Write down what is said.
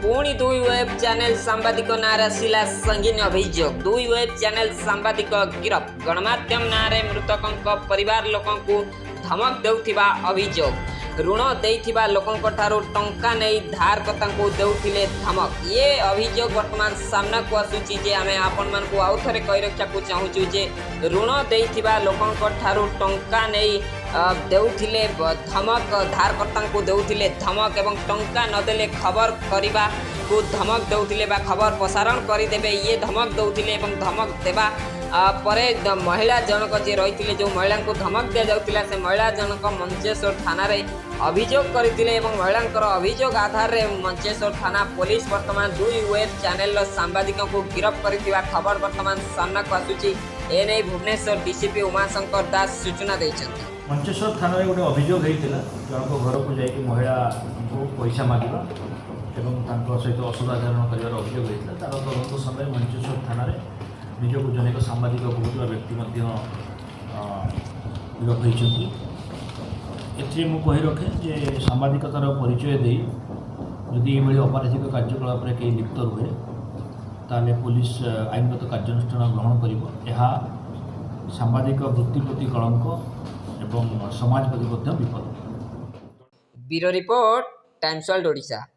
ପୁଣି ଦୁଇ web channel ସାମ୍ବାଦିକ ନାଁରେ ଆସିଲା ସଙ୍ଗୀନ ଅଭିଯୋଗ। ଦୁଇ ୱେବ୍ ଚ୍ୟାନେଲ ସାମ୍ବାଦିକ ଗିରଫ। ଗଣମାଧ୍ୟମ ନାଁରେ ମୃତକଙ୍କ ପରିବାର ଲୋକଙ୍କୁ ଧମକ ଦେଉଥିବା ଅଭିଯୋଗ। ଋଣ ଦେଇଥିବା ଲୋକଙ୍କ ଠାରୁ ଟଙ୍କା ନେଇ ଧାରକର୍ତ୍ତାଙ୍କୁ ଦେଉଥିଲେ ଧମକ। ଇଏ ଅଭିଯୋଗ ବର୍ତ୍ତମାନ ସାମ୍ନାକୁ ଆସୁଛି ଯେ ଆମେ ଆପଣମାନଙ୍କୁ ଆଉ ଥରେ କହି ରଖିବାକୁ ଚାହୁଁଛୁ ଯେ ଋଣ ଦେଇଥିବା ଲୋକଙ୍କ ଠାରୁ ଟଙ୍କା ନେଇ ଦେଉଥିଲେ ଧମକ, ଧାରକର୍ତ୍ତାଙ୍କୁ ଦେଉଥିଲେ ଧମକ ଏବଂ ଟଙ୍କା ନଦେଲେ ଖବର କରିବାକୁ ଧମକ ଦେଉଥିଲେ ବା ଖବର ପ୍ରସାରଣ କରିଦେବେ, ଇଏ ଧମକ ଦେଉଥିଲେ। ଏବଂ ଧମକ ଦେବା ପରେ ମହିଳା ଜଣକ ଯିଏ ରହିଥିଲେ, ଯେଉଁ ମହିଳାଙ୍କୁ ଧମକ ଦିଆଯାଉଥିଲା, ସେ ମହିଳା ଜଣକ ମଞ୍ଚେଶ୍ୱର ଥାନାରେ ଅଭିଯୋଗ କରିଥିଲେ ଏବଂ ମହିଳାଙ୍କର ଅଭିଯୋଗ ଆଧାରରେ ମଞ୍ଚେଶ୍ୱର ଥାନା ପୋଲିସ ବର୍ତ୍ତମାନ ଦୁଇ ୱେବ୍ ଚ୍ୟାନେଲର ସାମ୍ବାଦିକଙ୍କୁ ଗିରଫ କରିଥିବା ଖବର ବର୍ତ୍ତମାନ ସାମ୍ନାକୁ ଆସୁଛି। ଏନେଇ ଭୁବନେଶ୍ୱର ଡିସିପି ଉମାଶଙ୍କର ଦାସ ସୂଚନା ଦେଇଛନ୍ତି। ମଞ୍ଚେଶ୍ୱର ଥାନାରେ ଗୋଟେ ଅଭିଯୋଗ ହେଇଥିଲା, ଜଣଙ୍କ ଘରକୁ ଯାଇକି ମହିଳାଙ୍କୁ ପଇସା ମାଗିବା ଏବଂ ତାଙ୍କ ସହିତ ଅସଦାଚରଣ କରିବାର ଅଭିଯୋଗ ହେଇଥିଲା। ତାର ତଦନ୍ତ ସମୟରେ ମଞ୍ଚେଶ୍ୱର ଥାନାରେ ନିଜକୁ ଜନୈକ ସାମ୍ବାଦିକ କହୁଥିବା ବ୍ୟକ୍ତି ମଧ୍ୟ ଗିରଫ ହୋଇଛନ୍ତି। ଏଥିରେ ମୁଁ କହି ରଖେ ଯେ ସାମ୍ବାଦିକତାର ପରିଚୟ ଦେଇ ଯଦି ଏଇଭଳି ଅପରାଧିକ କାର୍ଯ୍ୟକଳାପରେ କେହି ଲିପ୍ତ ରୁହେ, ତାହେଲେ ପୋଲିସ ଆଇନଗତ କାର୍ଯ୍ୟାନୁଷ୍ଠାନ ଗ୍ରହଣ କରିବ। ଏହା ସାମ୍ବାଦିକ ବୃତ୍ତି ପ୍ରତି କଳଙ୍କ ଏବଂ ସମାଜ ପ୍ରତି ମଧ୍ୟ ବିପଦ। Bureau report, Times world Odisha.